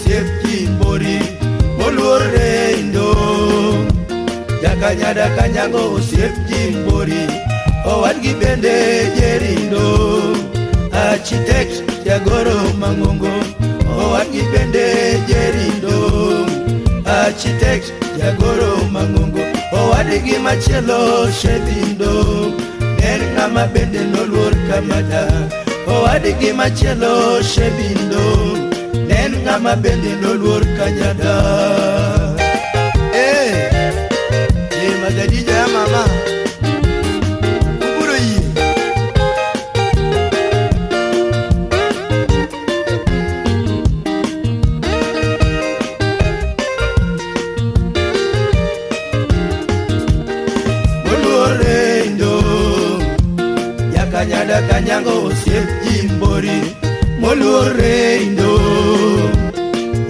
osiep Jimbori moluor Reindo. Jakanyada Kanyango osiep Jimbori owadgi bende Jerindo. Architect Jagoro Mang'ongo owadgi bende Jerindo. Architect Jagoro Mang'ongo owadgi machielo Shebindo. En ng'ama bende noluor Kanyada owadgi machielo Shebindo. En ng'ama bende noluor Kanyada. Eh, Majadija ya mama Uburo yie. Moluor Reindo Jakanyada Kanyango osiep Jimbori moluor Reindo.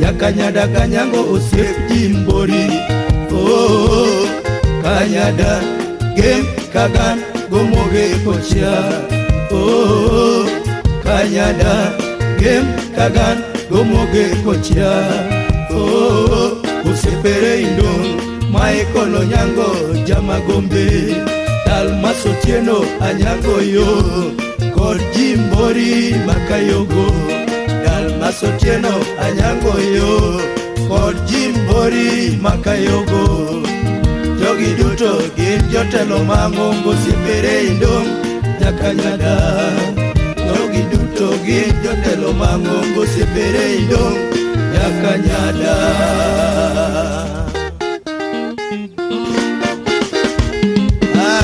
Jakanyada Kanyango osiep Jimbori. Oh, Kanyada Gem Kagan Gomoge Kochia. Oh, Kanyada Gem Kagan Gomoge Kochia. Oh, osiepe Reindo Michael Onyango Jamagombe Dalmas Otieno Anyango yo kod Jimbori Makayogo. Dalmas Otieno Anyango yo kod Jimbori Makayogo. Jogi duto gin jotelo mang'ongo osiepe Reindo Jakanyada. Jogi duto gin jotelo mang'ongo osiepe Reindo Jakanyada. Ah.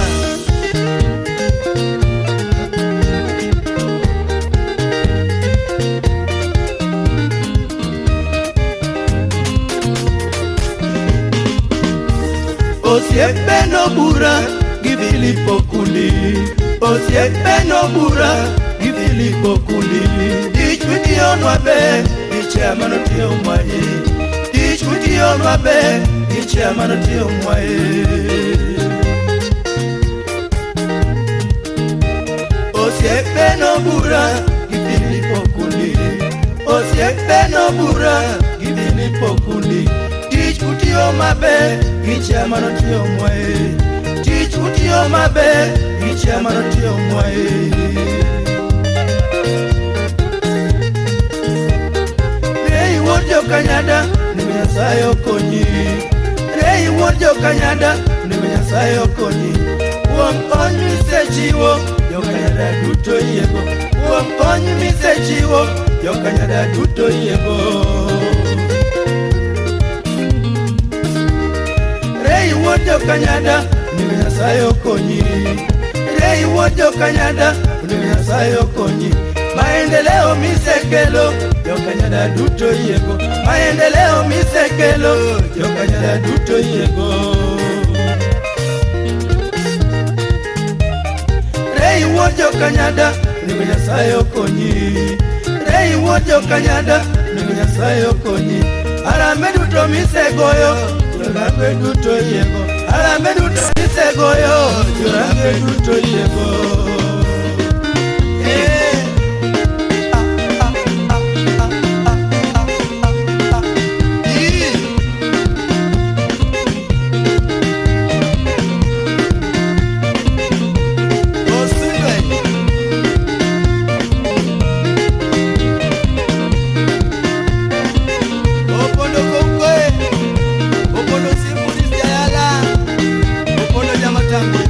Osiepe no bura gi Filipo Kundi. Osiepe no bura gi Filipo Kundi. Tich mitiyonwa ber gi chairman otiyo mwaye. Tich mitiyonwa ber gi chairman otiyo mwaye. Osiepe no bura gi Filipo Kundi. Osiepe no bura gi Filipo Kundi. Tich utiyo maber gi chairman otiyo mwaye. Tich utiyo maber gi chairman otiyo mwaye. Rei wuod Jokanyada onego Nyasaye okonyi. Rei wuod Jokanyada onego Nyasaye okonyi. Kuom kony misechiwo Jokanyada duto oyiego. Kuom kony misechiwo Jokanyada duto oyiego. Rei wuod Jokanyada onego Nyasaye okonyi. Rei wuod Jokanyada onego Nyasaye okonyi. Maendeleo misekelo Jokanyada duto oyiego. Maendeleo misekelo Jokanyada duto oyiego. Rei wuod Jokanyada onego Nyasaye okonyi. Rei wuod Jokanyada onego Nyasaye okonyi. Harambe duto misegoyo Jorambe duto oyiego. Harambe duto misegoyo Jorambe duto oyiego. Eh. Ah, ah, ah, ah, ah, ah, ah, ah. Ii. Osundwe. Opondo kokwe. Opondo simpulis jayala. Opondo jamatangwe.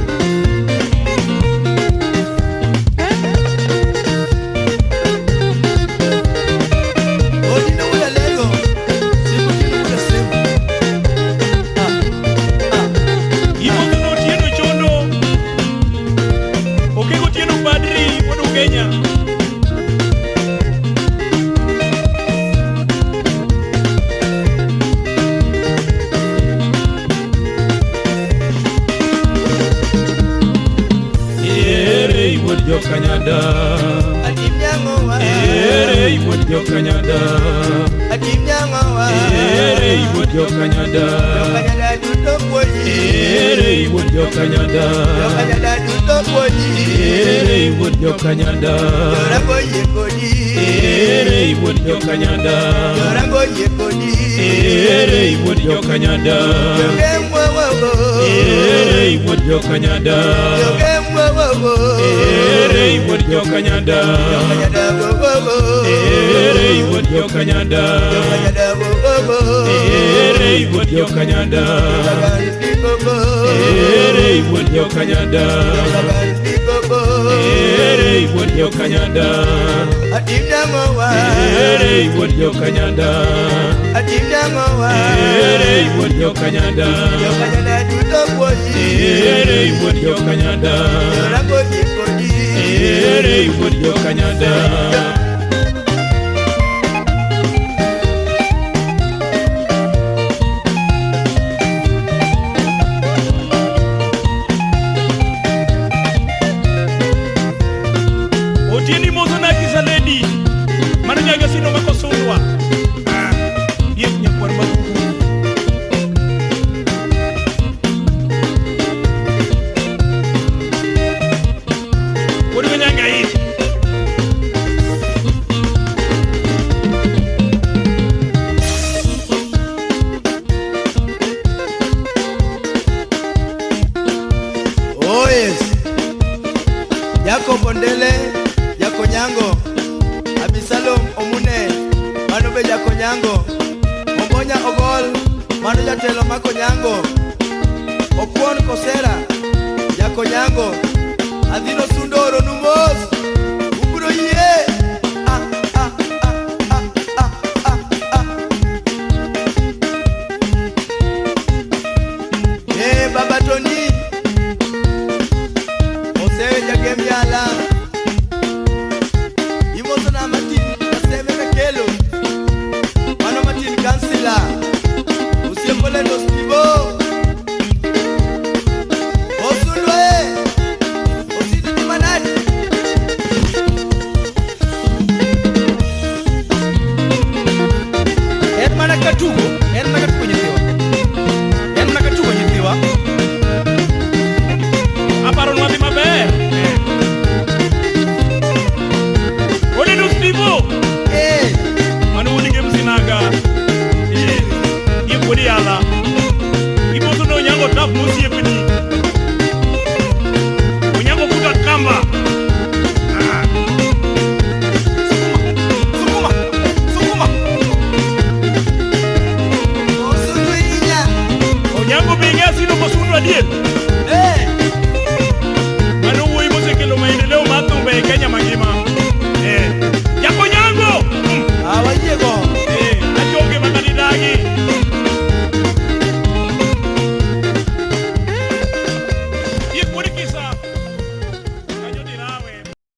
Odino wuda lego. Simpu wuda simpu. Ah, ah. Gimomiyo Otieno chondo. Okego Otieno padri wuod Ugenya. Ere wuod Jokanyada. Atim nyang'owa. Ere wuod Jokanyada. Atim nyang'owa. Ere wuod Jokanyada. Jokanyada duto puoyi. Ere wuod jokanyada. Jokanyada duto puoyi. Ere wuod jokanyada. Jorango yie kodi. Ere wuod jokanyada. Jorango yie kodi. Ere wuod jokanyada. Jogemwowowo. Ere wuod jokanyada. Jogemwowowo. Ere wuod jokanyada. Jokanyada wowowo. Ere wuod jokanyada. Jokanyada wowowo. Ere wuod jokanyada. Jokanyada. Ere wuod jokanyada. Ere wuod jokanyada. Atimnang'owa. Ere wuod jokanyada. Atimnang'owa. Ere wuod jokanyada. Jokanyada duto puoyi. Ere wuod jokanyada. Jorango yie kodi. Ere wuod jokanyada. Otieni mosona kisaledi mano nyagasino makosundwa. Ah, diek nyakwar magugu. Wuod Manyanga it. Oh yes. Jacob Ondele, Jakonyango, Abisalom Omune, mano be Jakonyango, Obonya Ogol, mano jatelo ma Konyango, Okuon Kosera, Jakonyango, Adhino Sundoro Numos.